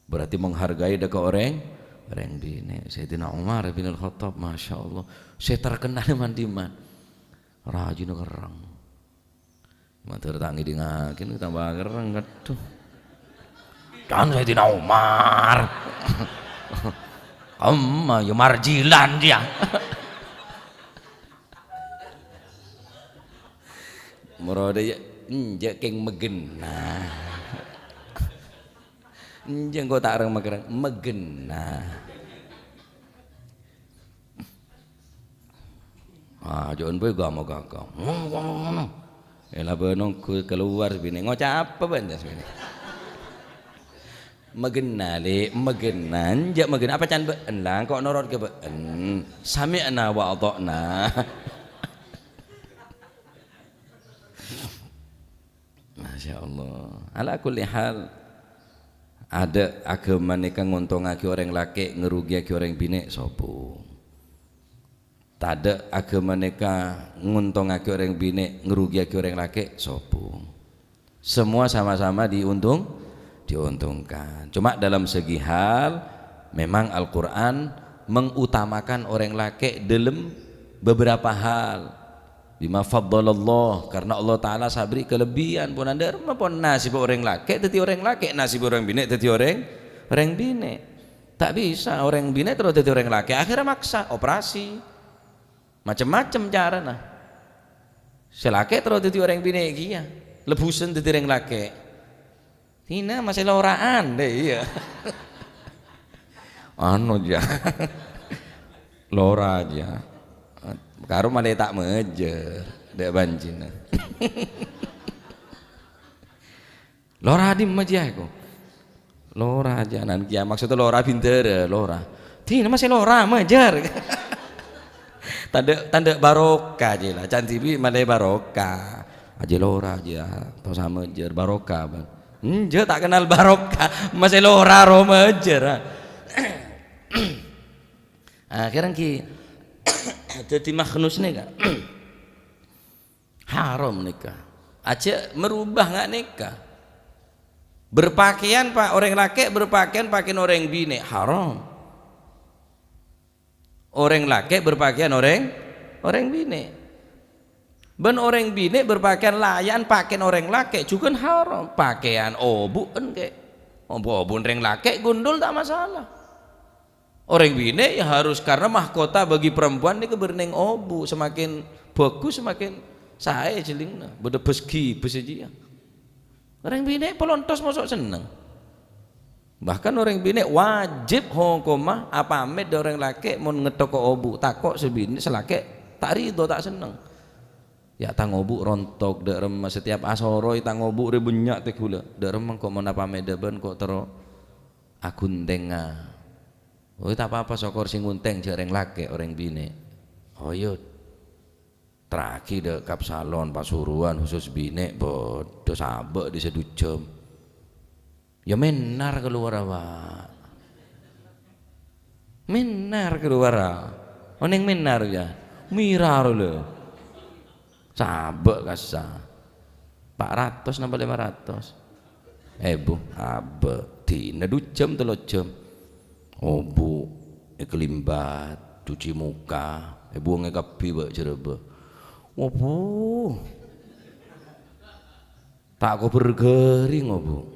Berarti menghargai dâ' ka orèng, orèng binè'. Sayyidina Umar bin Al-Khattab, Masya Allah. Sè terkenal man-dimman. Rajina kerreng. Mandhâr ta' ngèdingngaghi, tambâ kerreng, aduh. Can Sayyidina Umar. Kemma, ya marjilan dia. Moro dâ' iyâ, enjâ' kèng meghenna. Enjâ' engko' ta' reng-makerreng, meghenna. Ah, jhâ' bhâi gama-gama. Ngono, ngono, ngono. Ella bân ongghu kalowar binè', ngoca' apa bân, tes binè'? Maghenna, Lè', maghenna. Enjâ' maghenna, apa can bâ'en la, engko' norot ka bâ'en. Sami'na wa ata'na. Masya Allah. Ala kulli hal, adâ' aghâma nèka ngontongngaghi orèng lakè', ngarugiyaghi orèng binè', sopo? Tadâ' aghâma nèka ngontongngaghi orèng binè', ngarugiyaghi orèng lakè', sopo? Semua sama-sama diuntung-, diuntungkan. Cuma dalam segi hal, memang Al-Quran mengutamakan orèng lakè' dalam beberapa hal. Bima faddalallah, karena Allah Ta'ala sabri kelebihan. Pon andâ' remma pon nasib orèng lakè' dhâddhi orèng lakè', nasib orèng binè' dhâddhi orèng, orèng binè'. Ta' bisa, orèng binè' terro dhâddhi orèng lakè', akhirnya maksa, operasi. Macem-macem carana. Sè lakè' terro dhâddhi orèng binè' kèya, lebbhusen dhâddhi orèng lakè'. Tina masè loraan, deh, iyâ. Anu, jâ. Lora, jâ. Karo malè ta' majâr, dek bancina. Lora dimma jâ, ko? Lora jâ, nan kèya maksudnya lora bindârâ, lora. Tina masè lora, majâr. Tandhâ', tandhâ' barokah, jâ, la. Can dhibi' malè barokah. Ajâ lora, jâ. Tosa majâr, barokah, bân. Enjâ', ta' kennal barokah. Masè lora, ro majâr, ah. Akhirnya ki, dhâddhi makhnus nèka. Haram nèka. Ajâ merubah nga' nèka. Berpakaian, Pak, orèng lakè' berpakaian pakaian orèng binè', haram. Orèng lakè' berpakaian orèng, orèng binè'. Bân orèng binè' berpakaian layan pakaian orèng lakè' jhughân haram. Pakaian obu'en kè. Obu'-obu'en rèng lakè' gundul ta' masalah. Orèng binè' ya harus, karena mahkota bagi perempuan nèka bârnèng obu', semakin bagus, semakin saè jhâlingna. Bâdâ bes-gibes jiyâ. Orèng binè' polontos moso' senneng. Bahkan orèng binè' wajib hokomma apamèt dâ' orèng lakè' mon ngettoka obu', tako' sè binè', sè lakè' ta' ridho, ta' senneng. Ya, tang obu' rontok, dâ' remma setiap asoro è tang obu' rè bânnya' tè ghulâ. Dâ' remma engko' mon apamèt dâ' bân ko' terro aghuntengnga. Oi, ta' pa-apa, sokor sè ngontèng jâ' rèng lakè', orèng binè'. Oyo, terraghi dâ' Kapsalon, Pasuruan, khusus binè', bâdâ sabâ' dhi' sadhujâm. Ya mènar kalowara, Pak. Mènar kalowara. Onèng mènar, ya? Mèrar, lho. Sabâ' kassa'. Pa' ratos napa lèma ratos? Èbu, abâ'. Dina du jam, tello jam. Obu', èkalimbat, cuci muka, èbuwâng è kabbhi bâ' jârâbâ. Obu'. Ta' kobâr ghâring, obu'.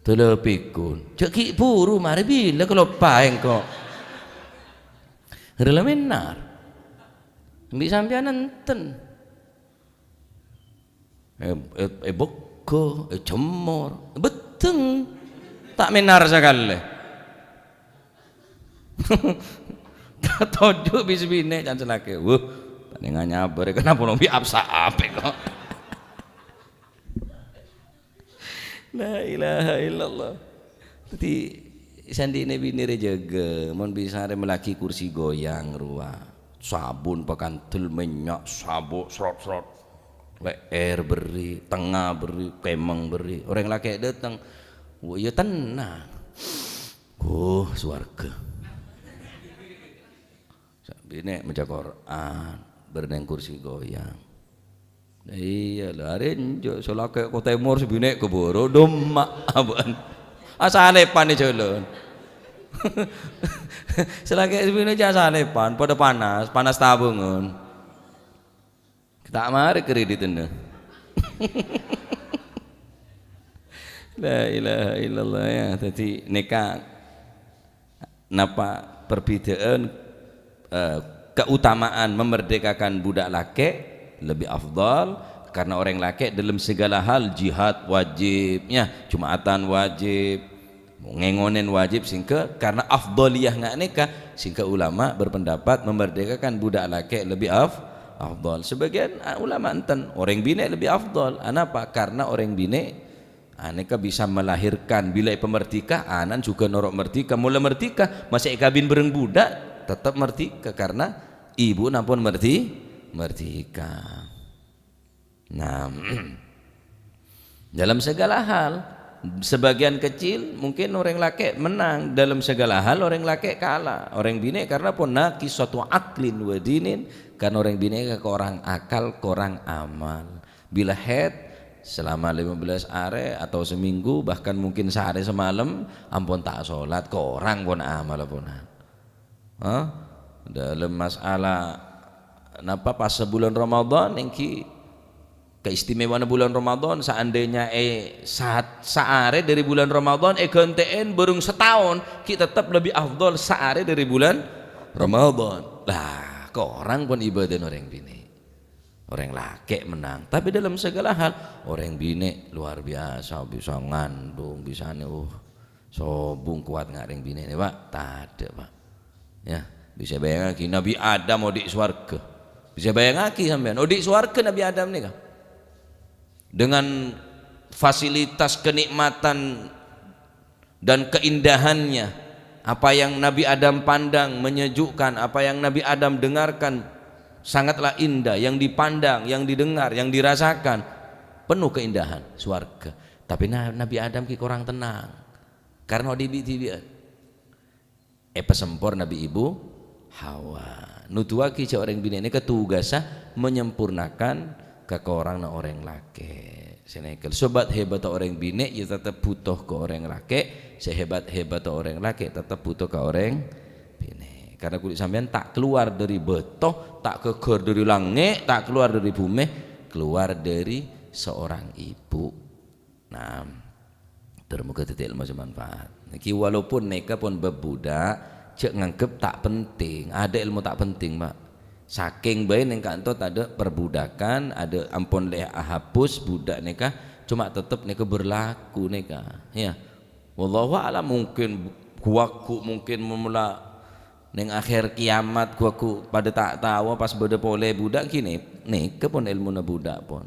Dâlâ pèkon. Jâ' ghi' buru marè bilâ kaloppaè engko'. Rèla mènar. Embi' sampèyan enten. È, è, èbegghâ, èjemmor, èbeddheng. Ta' mènar sakalè. Toju' bi' binè' can salakè. Wuh, panèngan nyabâr, kenapa nobi apsa apè kok? La ilaha illallah. Dhâddhi, sandi'na binè rè jâgâ, mon bisa rè mellèaghi kursi goyang rowa. Sabun, pakandel, mènnya', sabuk, srot-srot. Lè'èr bâri', tengnga bâri', kèmeng bâri'. Orèng lakè' dâteng, wah, iyâ tennang. Ghâ, sowarghâ. Sè binè' maca Qur'an, bârnèng kursi goyang. Iyâ, la, arè enjâ', sè lakè' ka tèmor, sè binè' ka bârâ', domma', abâ'na. Asalèpan è jhâlân. Sè lakè' sè binè' jâ' asalèpan, padâ panas, panas tabângan. Ta' marè kreditna. La ilaha illallah, ya. Dhâddhi, nèka napa perbedaan, eh, keutamaan memerdekakan budak lakè' lebih afdal, karena orèng lakè' dalam segala hal jihad wajib, ya, Jumatan wajib, ngèngonèn wajib, sehingga karena afdaliyah nga' nèka, sehingga ulama berpendapat memerdekakan budak lakè' lebih af-, afdhal. Sebagian, ah, ulama enten, orèng binè' lebbi afdhal. Anapa? Karena orèng binè' anèka bisa melahirkan. Bilâ èpamerdhika, ana'na jhughân noro' merdhika. Mola merdhika, masè èkabin bhâreng budha', tetep merdhika. Karena ibu'na ampon merdhi-, merdhika. Nah, dalam segala hal, sebagian kecil mungkin orèng lakè' menang, dalam segala hal orèng lakè' kala. Orèng binè' karena pon naqisatu aqlin wa dinin, karena orèng binè' korang akal, korang amal. Bilâ haid, selama lima belas arè atau seminggu, bahkan mungkin saarè samalem, ampon ta' sholat, korang pon amal pon. Hah? Dalam masalah napa pas bulan Ramadan, èngghi keistimewaanna bulan Ramadan, seandainya, eh, saat, saarè dâri bulan Ramadan èghântè'è bhâreng sataon, ghi' tetep lebbi afdhal saarè dâri bulan Ramadan. Lah, korang pon ibadahna orèng binè'. Orèng lakè' menang. Tapè dalam segala hal, orèng binè' luar biasa, bisa ngandung, bisa nè, uh, sobung kuat nga' orèng binè' nè, Pak. Tadâ', Pak. Ya, bisa bayangaghi Nabi Adam odi' sowarghâ. Bisa bayangaghi sampèyan, odi' sowarghâ Nabi Adam nèka. Dengan fasilitas kenikmatan dan keindahannya, apa yang Nabi Adam pandang menyejukkan, apa yang Nabi Adam dengarkan sangatlah indah, yang dipandang, yang didengar, yang dirasakan, penuh keindahan, sowarghâ. Tapè na-, Nabi Adam ghi' korang tenang, karena odi' bi'-dhibi'ân. Èpasempor Nabi Ibu Hawa. Nuduwaghi jhâ' orèng binè' nèka tugassa menyempurnakan kakoranganna orèng lakè'. Sè nèka. Sobat hebatta orèng binè' ya tetep buto ka orèng lakè', sè hebat-hebatta orèng lakè' tetep buto ka orèng binè'. Karena kulâ sampèyan ta' kalowar dâri bâto, ta' ghâghâr dâri langngè', ta' kalowar dâri bhumè, kalowar dâri seorang ibu. Nah, ter-, moghâ dhâddhi èlmo sè manfaat. Nèkè walaupun nèka pon bab budha', jhâ' nganggep ta' penting. Adâ' èlmo ta' penting, Pak. Sakèng bhâi nèng kanto tadâ' perbudakan, adâ' ampon lè ahapus budha' nèka, coma tetep nèka berlaku nèka. Ya. Wallahu a'lam, mungkin ghu-, ghu-, mungkin mola nèng akhèr kiamat ghu-, ghu-, padâ ta' tao pas bâdâ polè budha' ghi' nè-, nèka pon èlmona budha' pon.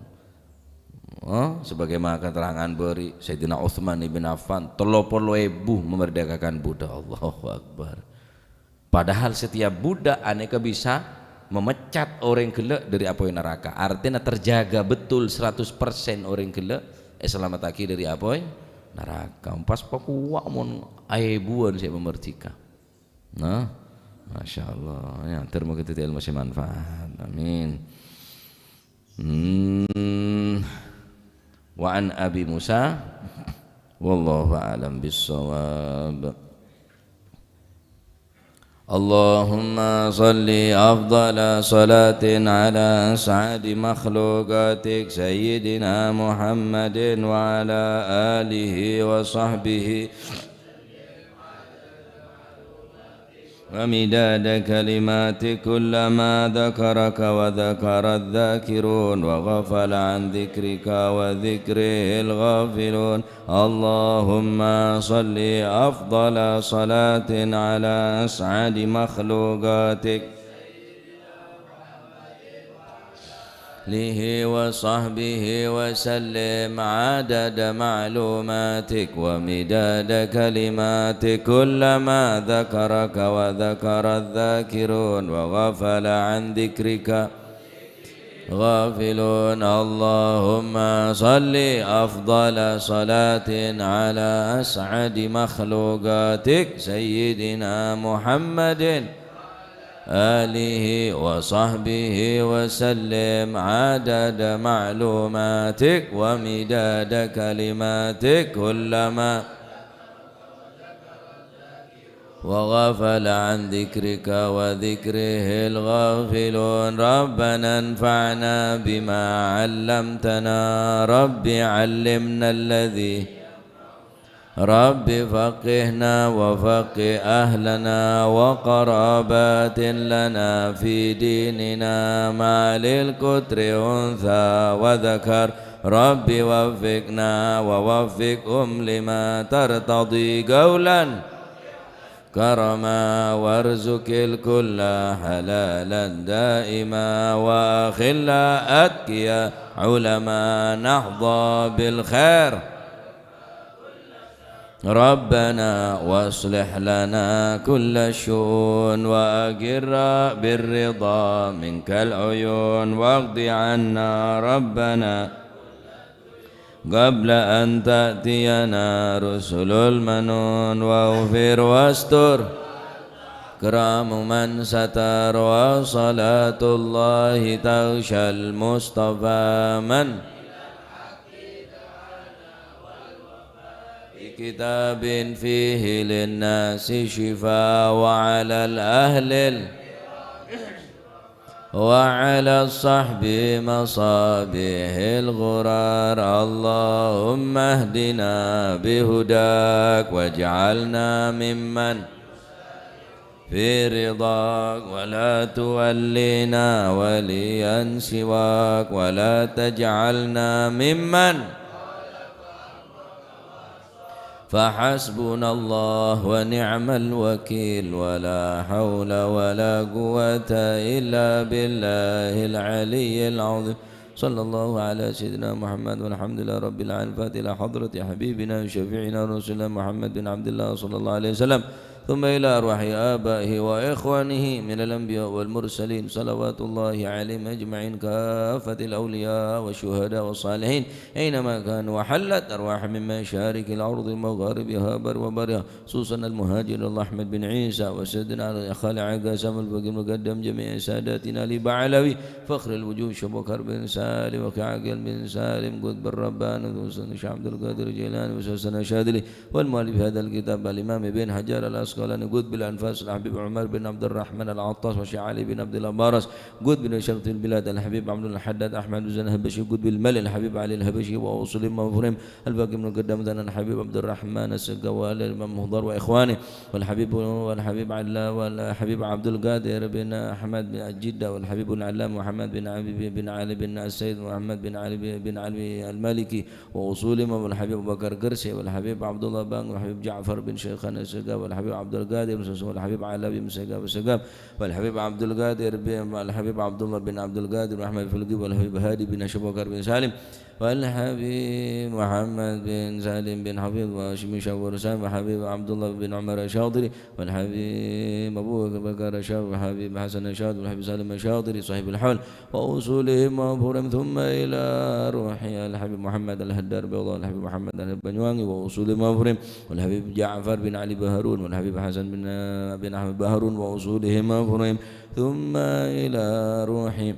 Oh, sebagaimana keterangan bâri' Sayyidina Utsman ibn Affan, tello polo èbu memerdekakan budak. Allahu Akbar. Padahal setiap budak anèka bisa memecat orèng ghellâ' dâri apoy naraka. Artinya terjaga betul seratus persen orèng ghellâ' èsalamettaghi dâri apoy naraka. Pas pakowa' mon aèbuwân sè memerdeka. Nah, Masya Allah. Ya, ter-, moghâ dhâddhi èlmo sè manfaat. Amin. Hmm. Wa an Abi Musa, wallahu a'lam bissawab. اللهم صل أفضل صلاة على أسعد مخلوقاتك سيدنا محمد وعلى آله وصحبه ومداد كلماتك كلما ذكرك وذكر الذاكرون وغفل عن ذكرك وذكره الغافلون. اللهم صل أفضل صلاة على أسعد مخلوقاتك آله وصحبه وسلم عدد معلوماتك ومداد كلماتك كلما ذكرك وذكر الذاكرون وغفل عن ذكرك غافلون. اللهم صل أفضل صلاة على أسعد مخلوقاتك سيدنا محمد آله وصحبه وسلم عدد معلوماتك ومداد كلماتك كلما وغفل عن ذكرك وذكره الغافلون. ربنا انفعنا بما علمتنا. رب علمنا الذي رب فقهنا وفقه أهلنا وقرابات لنا في ديننا مع للقطر أنثى وذكر. رب وفقنا ووفقهم لما ترتضي قولا كرما وارزق الكل حلالا دائما، وأخلا أتقيا علما نحظى بالخير. ربنا واصلح لنا كل الشؤون، وأقر بالرضا منك العيون، واقض عنا ربنا قبل أن تأتينا رسل المنون، واغفر واستر أكرم من ستر، وصلاة الله تغشى المصطفى من بكتاب فيه للناس شفاء، وعلى الأهل ال- وعلى الصحب مصابيح الغرر. اللهم اهدنا بهداك واجعلنا ممن في رضاك، ولا تولينا وليا سواك، ولا تجعلنا ممن فحسبنا الله ونعم الوكيل، ولا حول ولا قوة إلا بالله العلي العظيم. صلى الله على سيدنا محمد والحمد لله رب العالمين. الفاتحة إلى حضرة حبيبنا وشفيعنا ورسولنا محمد بن عبد الله صلى الله عليه وسلم. ثم إلى أرواح آبائه وإخوانه من الأنبياء والمرسلين، صلوات الله عليهم أجمعين، كافة الأولياء والشهداء والصالحين، أينما كانوا، وحلت أرواحهم من مشارق الأرض ومغاربها بر وبرها، خصوصا المهاجر الله أحمد بن عيسى، وسيدنا خالد عقاسم الفقيه المقدم، جميع ساداتنا آل بعلوي، فخر الوجود شيخ بكر بن سالم، وكي عقيل بن سالم، قطب الرباني، وسيدنا شيخ عبد القادر الجيلاني، وسيدنا الشاذلي، والمؤلف هذا الكتاب الإمام ابن حجر العسقلاني، قطب الأنفاس الحبيب عمر بن عبد الرحمن العطاس، وشيخ علي بن عبد الله الأبرس، قطب بن شرف البلاد الحبيب عبد الله الحداد، أحمد بن الحبشي، قطب المال الحبيب علي الحبشي، وأصولهم وفروعهم الفقيه المقدم ثنا الحبيب عبد الرحمن السقاوي، الإمام مخضر وإخوانه، والحبيب، والحبيب علا، والحبيب عبد القادر بن أحمد بن جدة، والحبيب العلامة محمد بن علي بن علي بن السيد محمد بن علي بن علي المالكي، وأصولهم والحبيب أبو بكر قرسي، والحبيب عبد الله بانغ، والحبيب جعفر بن شيخان السقاوي، والحبيب عبد القادر بن سوسن، والحبيب علوي بن سقاوي سقاوي، والحبيب عبد القادر بن، والحبيب عبد الله بن عبد القادر بن أحمد الفلقي، والحبيب هادي بن أبي بكر بن سالم، والحبيب محمد بن سالم بن حفيظ وهاشم شاور سالم، والحبيب عبد الله بن عمر الشاطري، والحبيب أبو بكر الشاطري، والحبيب حسن الشاطري، والحبيب سالم الشاطري صاحب الحول، وأصولهم وفروعهم، ثم إلى روح الحبيب محمد الهدار بيضاء، والحبيب محمد البنيواني وأصولهم وفروعهم، والحبيب جعفر بن علي بهارون، والحبيب حسن بن، بن أحمد بهارون وأصولهم وفروعهم، ثم إلى روح،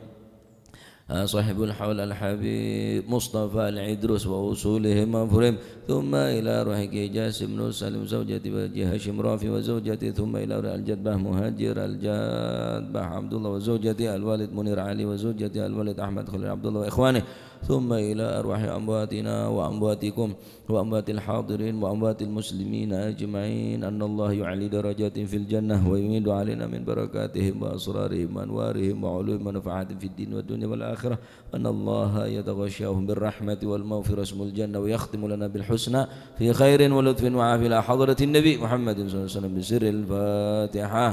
آه، صاحب الحول الحبيب مصطفى العدروس وأصولهم وفروعهم، ثم إلى روح كي جاسم نور سالم زوجتي وجي هاشم رافي وزوجتي، ثم إلى روح الجدبة مهاجر الجدبة عبد الله وزوجتي، الوالد منير علي وزوجتي، الوالد أحمد خليل عبد الله وإخوانه، ثم إلى أرواح أمواتنا وأمواتكم وأموات الحاضرين وأموات المسلمين أجمعين، أن الله يعلي درجاتهم في الجنة ويمد علينا من بركاتهم وأسرارهم وأنوارهم وعلومهم ونفحاتهم في الدين والدنيا والآخرة، أن الله يتغشاهم بالرحمة والمغفرة ويسكنهم الجنة ويختم لنا بالحسنى في خير ولطف وعافية إلى حضرة النبي محمد صلى الله عليه وسلم بسر الفاتحة.